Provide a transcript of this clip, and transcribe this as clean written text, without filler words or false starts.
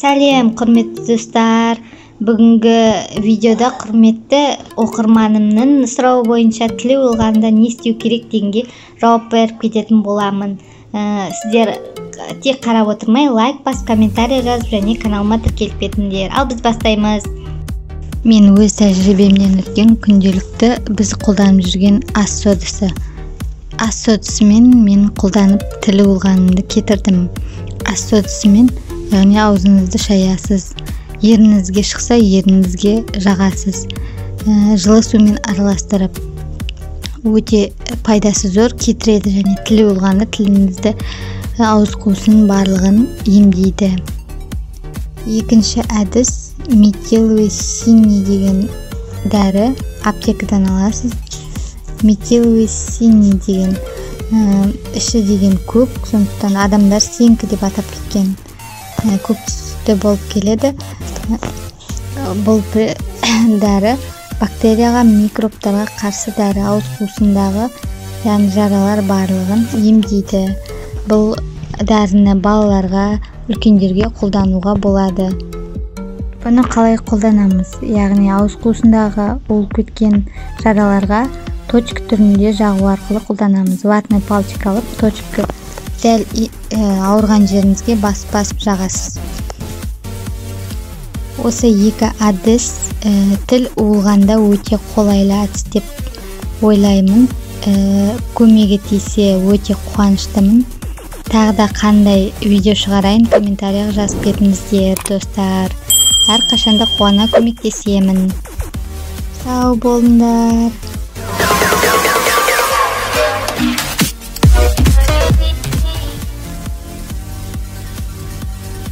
Сәлем, құрметті достар! Бүгінгі видеода құрметті оқырманымның сұрауы бойынша тіл уылғанда не істеу керек дегенге жауап беріп кететін боламын. Сіздер тек қарап отырмай, лайк басып, комментарий жазып және каналыма тіркеліп кетіңдер. Ал біз бастаймыз. Мен өз тәжірибемнен өткен күнделікті біз қолданып жүрген ас содасы. Ас содасымен мен қолданып тіл уылғанымды кетірдім. Ас содасымен, яғни аузыңызды шаясыз, ерніңізге шықса, ерніңізге жағасыз, жылы сумен араластырып, өте пайдасы зор кетіреді және тіл уылғанда тіліңізді, ауыз қуысын барлығын емдейді. Екінші әдіс — метиловый синий деген дәрі, аптекадан аласыз. Метиловый синий деген іші деген көк, сондықтан адамдар сенька деп атап кеткен, көк түсті болып келеді. Бұл дәрі бактерияға, микробтарға қарсы дәрі, ауыз қуысындағы, яғни жаралар барлығын емдейді. Бұл дәріні балаларға, үлкендерге қолдануға болады. Бұны қалай қолданамыз? Яғни ауыз қуысындағы уылып кеткен жараларға точка түрінде жағу арқылы қолданамыз. Ватный палочка алып, точка дәл ауырған жеріңізге басып-басып жағасыз. Осы екі әдіс тіл уылғанда өте қолайлы әдіс деп ойлаймын. Көмегі тисе, өте қуаныштымын. Тағы да қандай видео шығарайын, комментарийға жазып кетіңіздер, достар. Әрқашанда қуана көмектесемін. Сау болыңдар.